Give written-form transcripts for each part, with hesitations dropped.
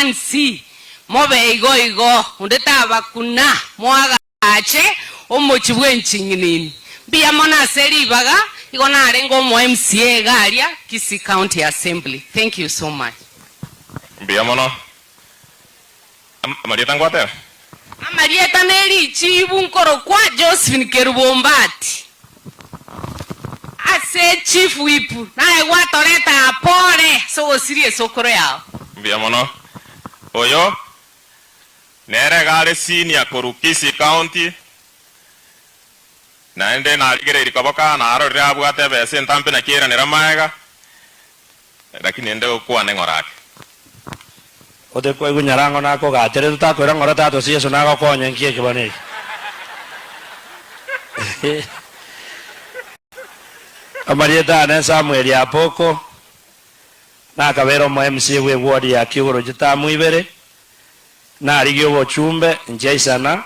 mwensi mobe igo igo, onde tabakuna, moagache omochie bw'enching'inini. Mbuya mono ase ribaga, igo narenge omo MCA iga aria Kisii County Assembly. Thank you so much. Mbuya mono. Amarieta ngwatebe? Amarieta nerichiibu nkorokwa Josephine Kerubo Ombati. Ase Chief Whip, naye gwatoreta aa pore ase ogosiria esokoro yao. Mbuya mono. Oyo nere iga are senior korwa Kisii County, naende narigereiri koboka narorire abwate ebesa entambe naki airanera magega, Lakini inde gokwana ng'ora ake. Ote kwaigwa nyarango nakogacherete otakoira ng'ora tata ase Yeso nagokonye nki eke bono eke. Amarieta ane Samuel Apoko, nakabeire omo MCA bwe ward ya Kiugoro chitamu ibere, narigia obochumbe nchiaisana,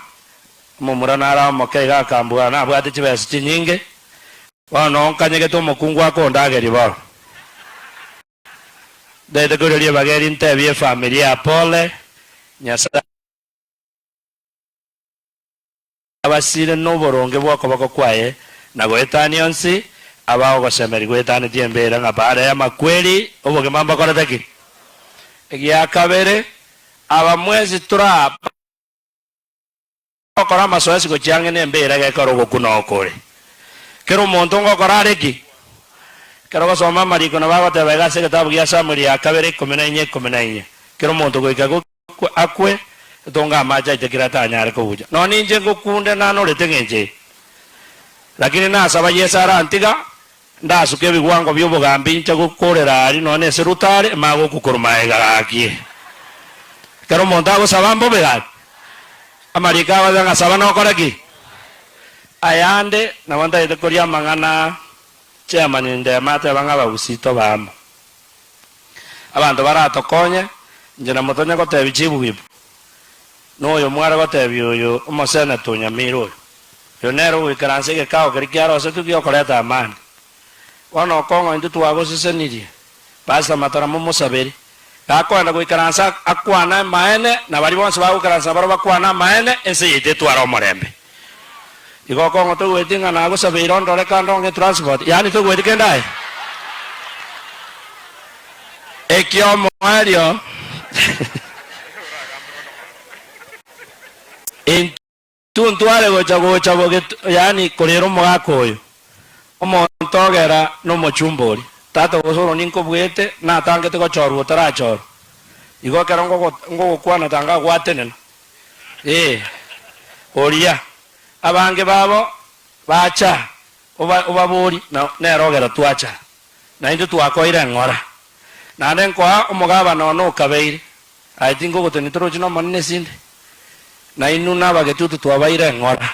omomura nare omoke iga akambua nabwate chibesa chinyinge, Bono nkanyegete omokungu akondageria bono. Ntaete koira ribaga eri ntebie efamiri ya pole, Nyasae abasire noboronge bw'okoboko kwaye na goetania onsi abae ogosemeria goetanetie embera ng'a baada y'amakweri obogima mbokorete ki? Egiakabere, aba mwensi tora. Gokora amasoesi gochia ang'e nembeera gekora ogokuna okore. Kera omonto ngokora are ki? Ekero ogosoma amariko nabo agoteba iga ase egetabu gia Samueli ya kabere 14 14, Kera omonto goika gokwa akwe, etonge amache aitekire atanyare kobucha. Nonya ninche ngokunde nanorete ng'encho eye. Lakini nasaba Yeso arantiga, ndasuke ebigwango bi'obogambi inche gokorera aria nonya neseruta are, emanye gokukorwa magega gaki. Ekero omonto agosaba mbobe gaki. Amariko agocha ng'a saba nokore ki? Ayande nabo ntagete koria amang'ana chairman Ndema ateba ng'a abagusii tobe amo. Abanto baratokonye, inche na motonya gotebia chief whip, na oyo mware gotebia oyo omosenator Nyamira oyo, oyo nere ogoikaransa egekao keria kiarosetwe giokoreta amani. Bono okong'o intwe twagosesenirie, Pastor Matara momosabere, Gakoenda goikaransa akwane amaene, na baria bonsi bagoikaransa nabarabwo bakwane amaene, ense yaito etware omorembe. Igo okong'o toigweti ng'a nagosabeire ondore kando onge transport, yaani toigweti kende aye? Ekiomoerio intwe ntware gocha gocha bogetu yaani korera omogaka oyo. Omonto ogera nomochumba oria, Tata gose oro ninkobuete, natangete gochorwa otarachorwa. Igo ekero ngogokwana tanga gwatenena. Ee, oria. Abange babo bacha, obaborie, na nere ogera twacha, na intwe twakoire eng'ora. Naende nkoa omogabana one okabeire, aye tingogotenia torochi n'Omonene esinde, na inwe nabagetutu twabaire eng'ora.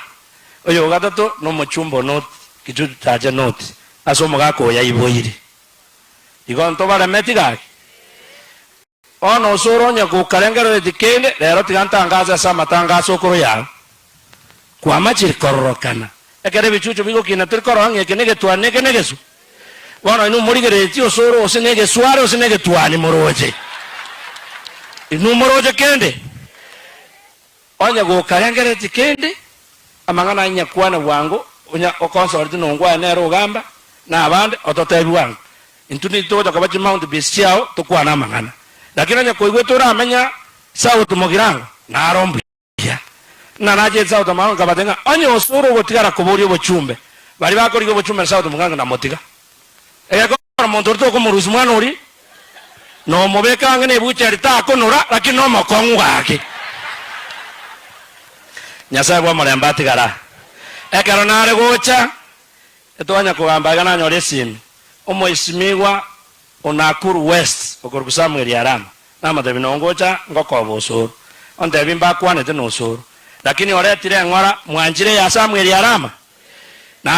Oyo ogatato nomochumba o Noti, Kichuchu tache Noti, ase omogaka oyo aiboire. Igo ntobaremeti gaki? Bono osore onye gokarengerereti kende, rero tiga ntangase ase amatangaso okoro yao. Kwamachire kororokana, ekero ebichuchu bigokina tori korora ng'a eke negetwani na eke negeswa. Bono inwe morigereretie osore gose negesware gose negetwani moroche. Inwe moroche kende? Onye gokarengereretie kende, amang'ana aya nyakwane bwango, onye okonsoreti nongwaye nere ogamba, na abande, ototebi bwango. Intwe nigo togocha koba chimouthpiece chiao tokwane amang'ana. Lakini onye koigwete oramenya South Mugirango, naro mbuya. Ng'a nachete South Mugirango nkabatebia ng'a onye osore ogotigara koboria obochumbe, baria bakorigia obochumbe na South Mugirango namotiga. Egekora omonto oria tokomorusia mwana oria, nomobeka ang'e nebuchari takonora, lakini nomokong'u gaki. Nyasae bw'omorembe atigare aa. Ekero nare gocha, etwanya kogamba iga nanyora esimi, omoisimigwa o Nakuru West okorokwa Samuel Arama, namotebia nongocha ngokoba osoro. Ontebia mbakwanete nosoro, lakini oretire eng'ora mwanchire ya Samuel Arama?